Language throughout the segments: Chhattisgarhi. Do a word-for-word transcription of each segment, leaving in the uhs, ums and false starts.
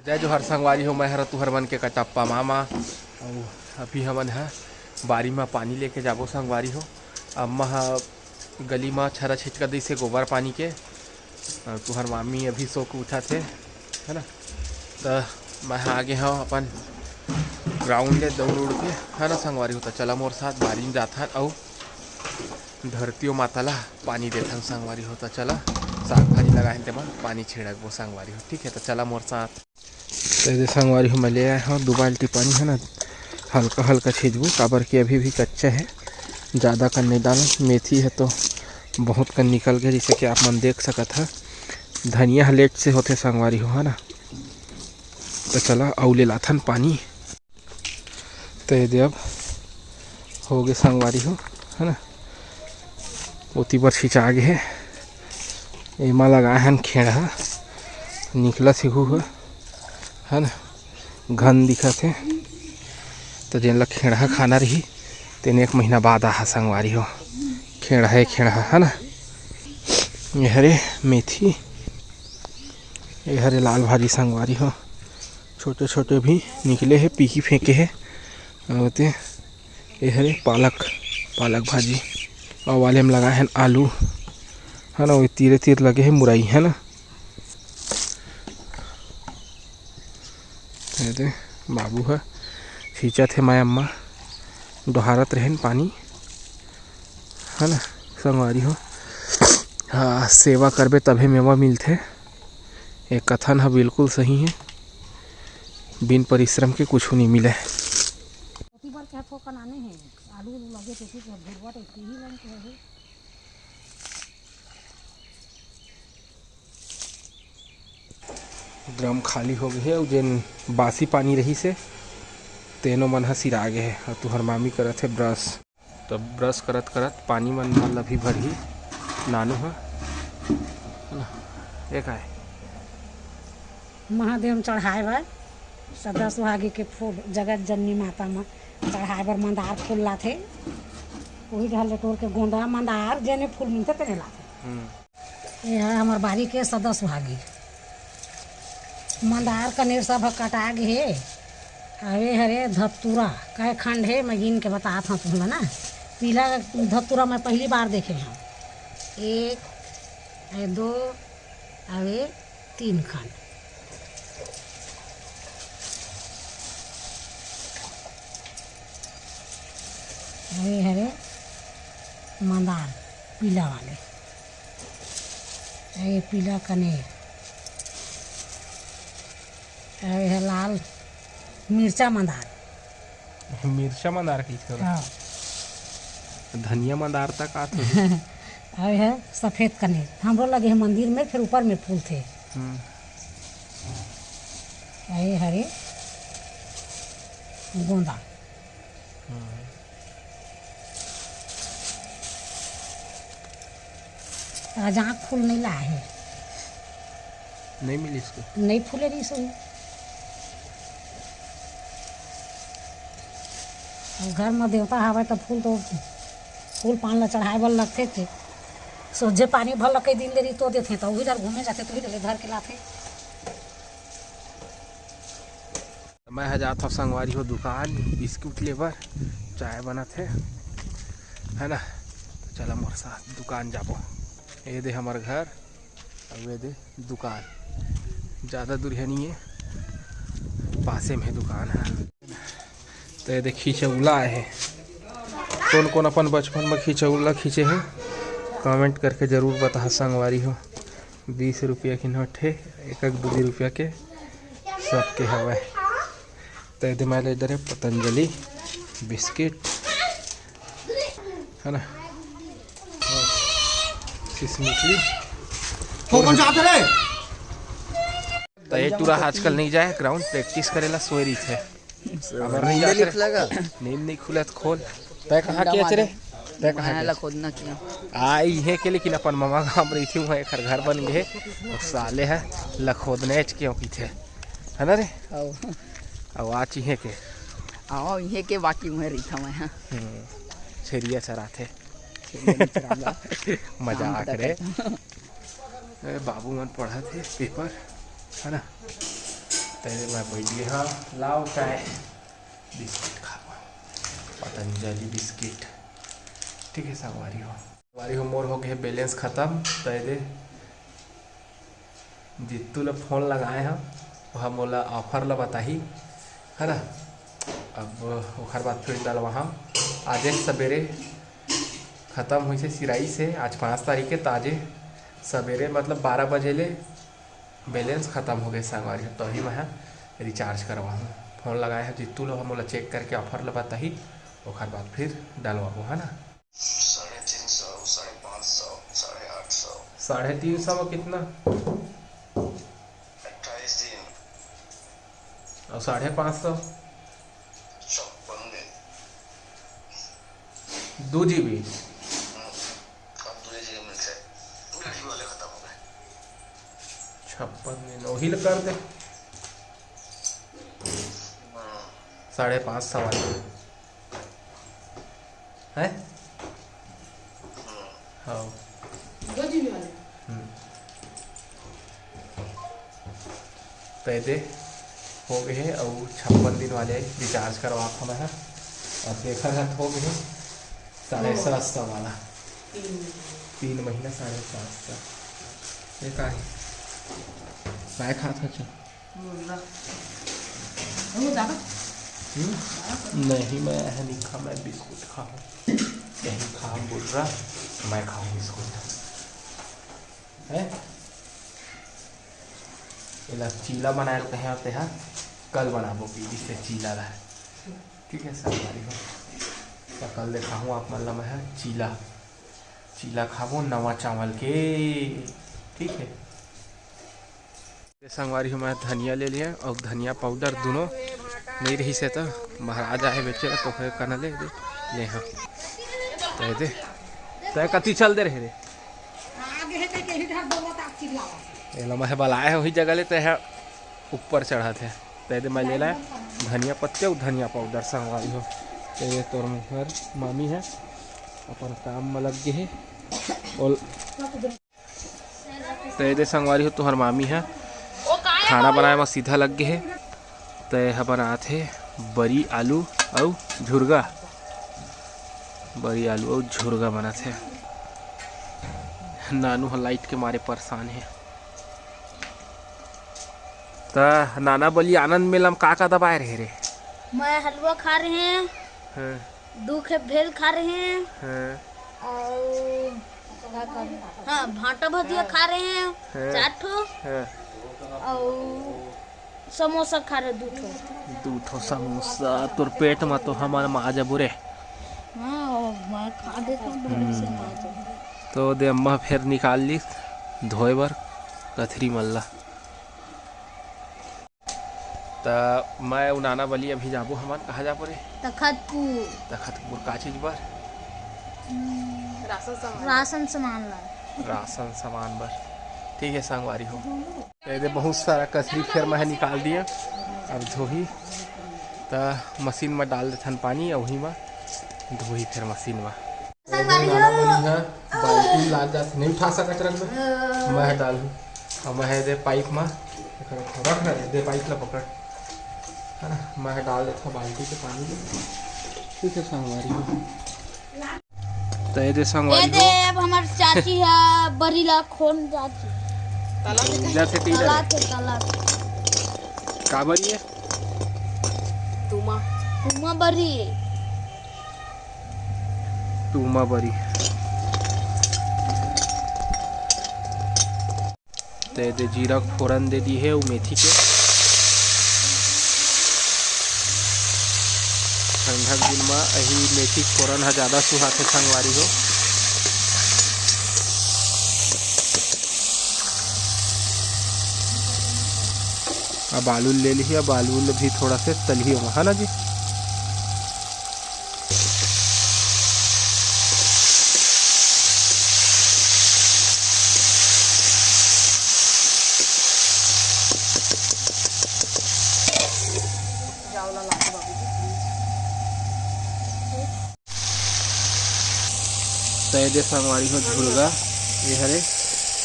जय जोहार संगवारी हो, मैं हर तुहर मन के कटप्पा मामा। अउ अभी हमन ह बारी म पानी लेके जाबो संगवारी हो। अम्मा ह गली म छरा छिटका दिसे गोबर पानी के। अउ तुहर मामी अभी सो के उठत हे, है ना? त मैं ह आगे हव अपन ग्राउंड ले दौड़ उड़ के, है ना संगवारी हो? त चला मोर साथ, बारी म जाथन अउ धरती माता ला पानी देथन संगवारी हो। त चला, साग भाजी लगाए हन तेमा पानी छिड़कबो संगवारी हो, ठीक है? त चला मोर साथ। त एदे संगवारी हो, मैं ले आए हव दू बाल्टी पानी, है ना, हल्का हल्का छींचबो, काबर कि अभी भी कच्चा है, ज़्यादा कन नहीं डालन। मेथी है तो बहुत कन निकल गया, जैसे कि आप मन देख सकत ह। धनिया ह लेट से होथे संगवारी हो, है ना। त चला अउ ले लाथन पानी। त एदे अब होगे संगवारी हो, है ना, ओती बर छिंचा गे हे। एमा लगाए हन खेड़हा, निकलत हे हू ह, है ना, घन दिखत हे। त जेन ल खेड़हा खाना रही, तेन एक महीना बाद आहा संगवारी हो। खेड़हा हे, खेड़हा, है ना। ये हरे मेथी, ये हरे लाल भाजी संगवारी हो। छोटे छोटे भी निकले हे, पीकी फेंके हे। अउ ते ये हरे पालक, पालक भाजी। अउ वाले में लगाए हन आलू, है ना, वो तीरे तीर लगे हे मुरई, है ना। ये दे बाबू ह खींचत हे, मैं अम्मा डोहारत रहेन पानी, है ना संगवारी हो। हाँ, सेवा करबे तभे मेवा मिलथे। ये कथन ह बिल्कुल सही है, बिन परिश्रम के कुछ नहीं मिले। ओती बर के थोकन आने हे, आलू उलू लगे तेती के भुरवा तो इही लन के हे। ड्रम खाली हो गए हे, अउ जेन बासी पानी रहिस हे, तेनो मन ह सिरा गे हे। अउ तुहर मामी करत हे ब्रश। तब ब्रश करत करत पानी मन मन ल भी भरही नानू ह, है ना? ये काय? महादेव म चढ़ाए बर सदा सुहागी के फूल, जगत जननी माता म चढ़ाए बर मंदार फूल लाथे। उही डहर ले टोर के गोंदा, मंदार, जेने फूल मिलथे तेने लाथे। हम्म। ये है हमर बारी के सदा सुहागी। मंदार कनेर सब ह कटा गे हे। अउ ये हरे धतूरा, कय खंड हे, मैं गिन के बतात हव तुमन ला ना। पीला धतूरा मैं पहली बार देखे हव। एक, ये दो, अउ ये तीन खंड। अउ ये हरे मंदार पीला वाले। ये पीला कनेर, ये है लाल मिर्चा मंदार। मिर्चा मंदार कहिथे ओला। हाँ। धनिया मंदार तक आत होही। ये है सफेद कनेर, हमरो लगे है मंदिर में, फिर ऊपर में फूलथे। हम्म। ये हरे गोंदा। हम्म। आज आँख फूल नहीं लाए हे। नहीं मिलिस के? नहीं फूले रहिस होही। अउ घर म देवता हवय त फूल तो, फूल पान ल चढ़ाए बर लगथे ते। सोझे पानी भर ल कई दिन देरी तो देथे, त उही डर घूमे जाथे, त उही डर ले धर के लाथे। मैं ह जात हव संगवारी हो दुकान बिस्कुट ले बर, चाय बनत हे, है ना। तो चला मोर साथ दुकान जाबो। ये दे हमर घर, अउ ये दे दुकान, ज़्यादा दूरिहा नहीं है, पासे में दुकान है। तो ये दे खिचौला आए हे। कौन कौन अपन बचपन में खिचौला खींचे हे, comment करके ज़रूर बता संगवारी हो। बीस रुपया के नोट हे, एक एक दू दू रुपया के सबके हवय। त एदे मैं ले डरे पतंजलि बिस्किट, है ना, सिसमिटली। कौन जात रे? त ये टूरा आजकल नहीं जाए ग्राउंड, प्रैक्टिस करेला सोए रहिथे। अगर नहीं नींद जाते नहीं खुलेगा। नींद नहीं खुला तो खोल। तय कहाँ के अच रे? तय कहाँ मैं के? लखोदना किया। आ, इहे के, लेकिन अपन ममा गाँव रहिथे, वहाँ एकर घर बन गए। और साले है लखोदने च क्यों की थे, है ना रे? आओ। आओ, आ चीहे के। आओ, इहे के बाकी वहाँ रहिथा मैं, हाँ। हम्म, छेरिया चराथे। छेरिया नहीं चराला। मजाक काम रे। करता। ए, बाबू मन पढ़त हे पेपर, है ना? तैं मैं पहली हाँ लाओ चाय, बिस्किट खाबो, पतंजलि बिस्किट। ठीक है संगवारी हो, संगवारी हो, मोर हो गए बैलेंस खत्म। तैं दे जीतू ल फोन लगाए हव, वह मोला ऑफर ल बताही, है ना। अब ओखर बाद फिर डलवाहम। आजे सवेरे खत्म होइसे सिराई से, आज पाँच तारीख के, त आजे सवेरे मतलब बारह बजे ले बैलेंस खत्म हो गए संगवारी हो, तभी मैं रिचार्ज करवाहूँ। फोन लगाए हव जीतू ल, मोला चेक करके ऑफर ल बताही, ओखर बाद फिर डलवाबो, है ना। साढ़े तीन सौ, साढ़े पाँच सौ, साढ़े आठ सौ। साढ़े तीन सौ में कितना? अट्ठाईस दिन। और साढ़े पाँच सौ? छप्पन दिन। दो जी बी। हम्म, अब दो जी बी मिलते हैं। गाड़ी वाले खत्म हो गए। छप्पन दिन वही ल कर दे। हम्म। साढ़े पाँच सौ वाले। हैं? हाँ। दो जी बी वाले। हम्म। पैदे हो गए हे अउ छप्पन दिन वाले रिचार्ज करवा हमें है। अब देखा है हो गए हे साढ़े सात सौ वाला। तीन महीना। तीन महीना साढ़े सात सौ। ये का है? काय खात हच? मुर्रा। वो दादा। हम्म? नहीं, मैं यह नहीं खा, मैं बिस्कुट खाऊँ। यही खा मुर्रा, मैं खाऊँ बिस्कुट। है? एला चीला बनाए ल कहे होते हैं, कल बनाबो पीली से चीला ला। ठीक है, संगवारी हो। त कल देखाहूँ आप मन ला मैं ह चीला, चीला खाबो नवा चावल के। ठीक है। ये संगवारी हो, मैं धनिया ले लिए और धनिया पाउडर दोनों नहीं रही से तो महाराज आए बेचे ला तो ओकरे कना ले दे, ले हाँ। तो ये दे, तो कति चल दे रहे रे। आगे है तो कहीं ढक दो, वो तो आप चिल्लाओ। ये लो, मैं बलाए है वही जगह ले, तो है ऊपर चढ़ा थे। तो ये दे मैं ले लाए धनिया पत्ते और धनिया पाउडर संगवारी हो। तो ये तोर मोर मामी है, अपन काम में लग गए है। और तो ये दे संगवारी हो, तुहर मामी है खाना बनाए में सीधा लग गए है। तो ये ह बनात है बरी आलू अउ झुरगा, बरी आलू अउ झुरगा बनात है। नानू ह लाइट के मारे परेशान है। त नाना बली आनंद मेला में का का दबाए रहे रे? मैं हलवा खा रहे हैं। हाँ। दू खे भेल खा रहे हैं। हाँ। और हाँ, भांटा भजिया खा रहे हैं। हाँ। चार ठो। हाँ। और समोसा खा रहे दू ठो। दू ठो समोसा तोर पेट में तो हमर माँ जबू रे। हाँ, मैं खा देता हूँ, बड़े से खा जाऊँ। तो दे अम्मा फिर निकाल ली धोए बर कथरी मल्ला। त मैं अउ नाना बली अभी जाबो, हमन कहाँ जाबो रे? तखतपुर। तखतपुर का चीज बर? हम्म, राशन सामान। राशन सामान ला। राशन सामान बर। ठीक है संगवारी हो। तो ये दे बहुत सारा कचरी फेर मैं निकाल दिया, अब धोही त मशीन में डाल देथन पानी, अउ वही में धोही फेर मशीन में। संगवारी हो। बाल्टी लान जात नहीं उठा सकत रख दे। मैं डाल हूँ। अब मैं दे पाइप में रख ना दे पाइप ला पकड़, है ना। मैं डाल देता बाल्टी के पानी में। ठीक है संगवारी हो। तो ये दे संगवारी हो। अब हमार चाची है बरी ला खोन चाची। ताला से ताला से का बरी है? तुमा। तुमा बरी है। तुमा बरी। ते दे जीरा फोरन दे दी है, वो मेथी के। ठंडा दिन में यही मेथी फोरन हा ज्यादा सुहाथे संगवारी हो। अब आलू ले ली, अब आलू भी थोड़ा से तलिए हुआ है ना जी। तय दे संगवारी हो झुरगा, ये हरे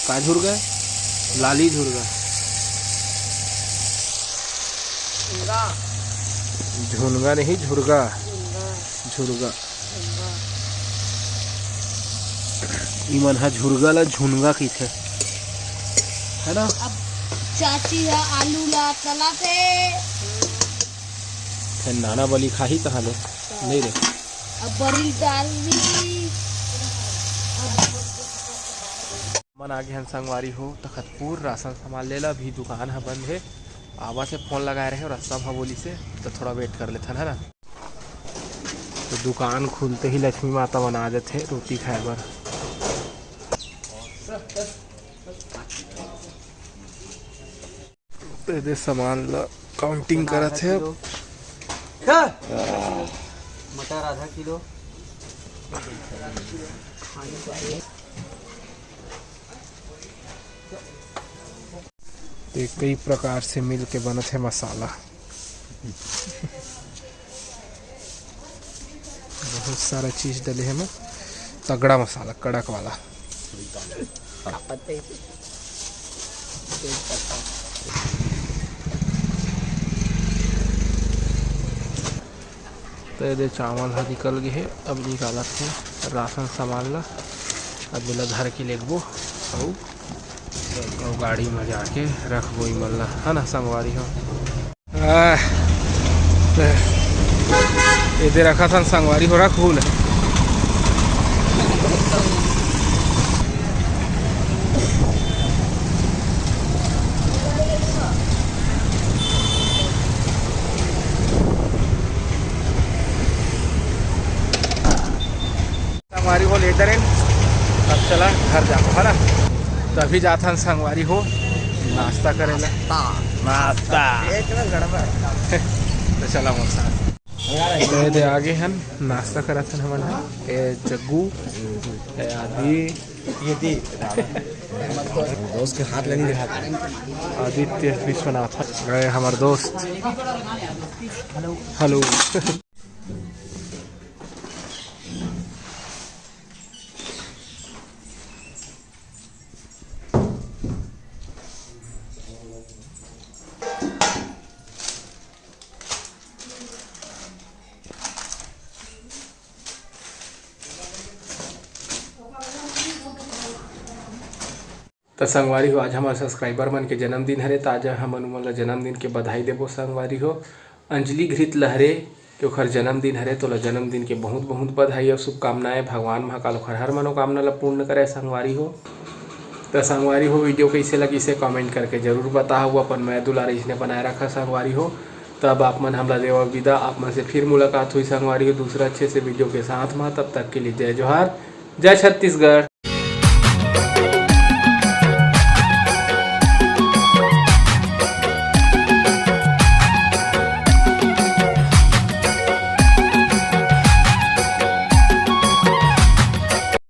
का झुरगा? लाली झुरगा। झुनगा नहीं, झुरगा। झुरगा। इमन ह झुरगा ला झुनगा कहिथे, है ना? अब चाची ह आलू ला तलाथे। फेर नाना बली खाही तहाँ ले, नहीं रे? अब बरी डाल दी। मन आगे हन संगवारी हो तखतपुर राशन सामान लेला, अभी दुकान ह बंद हे। आवा से फोन लगाए रहे रस्ता भा बोली से, तो थोड़ा वेट कर लेथन, है ना? तो दुकान खुलते ही लक्ष्मी माता मन आ जाथे रोटी खाए बर। तो एदे सामान ला काउंटिंग करत हे अब। मटर आधा किलो। ते कई प्रकार से मिल के बनत हे मसाला। बहुत सारा चीज डले हे एमा, तगड़ा मसाला, कड़क वाला। तो एदे चावल ह निकल गे हे, अब निकालत हे राशन सामान ला, अब एला धर के लेगबो अउ, अउ गाड़ी म जाके रखबो इमन ला, है ना संगवारी हो। आह, ते एदे रखत हन संगवारी हो, रख फूल। संगवारी हो लेटर इन, अब चला घर जाबो, है ना? तो अभी जाथन संगवारी हो नाश्ता करे ला। नाश्ता। तो चला मोर साथ। तो एदे आगे हन, नाश्ता करत हन हमन ह। ए जग्गू, ए आदि, दोस्त के हाथ लेने दिखा। आदित्य विश्वनाथ, ए हमर दोस्त। हेलो। त संगवारी हो, आज हमर सब्सक्राइबर मन के जन्मदिन हरे, त आज हमन उमन ला जन्मदिन के बधाई देबो संगवारी हो। अंजलि घृत लहरे के ओखर जन्मदिन हरे, तोला जन्मदिन के बहुत बहुत बधाई अउ शुभकामनाएं। भगवान महाकाल ओखर हर मनोकामना ला पूर्ण करे संगवारी हो। त संगवारी हो, वीडियो कइसे लगिस हे कमेंट करके जरूर बताहू। अपन मया दुलार अइसने बनाए रखा संगवारी हो। तब आप मन हमला देवा विदा, आप मन से फिर मुलाकात होही संगवारी हो दूसरा अच्छे से वीडियो के साथ मा। तब तक के लिए जय जोहार, जय छत्तीसगढ़।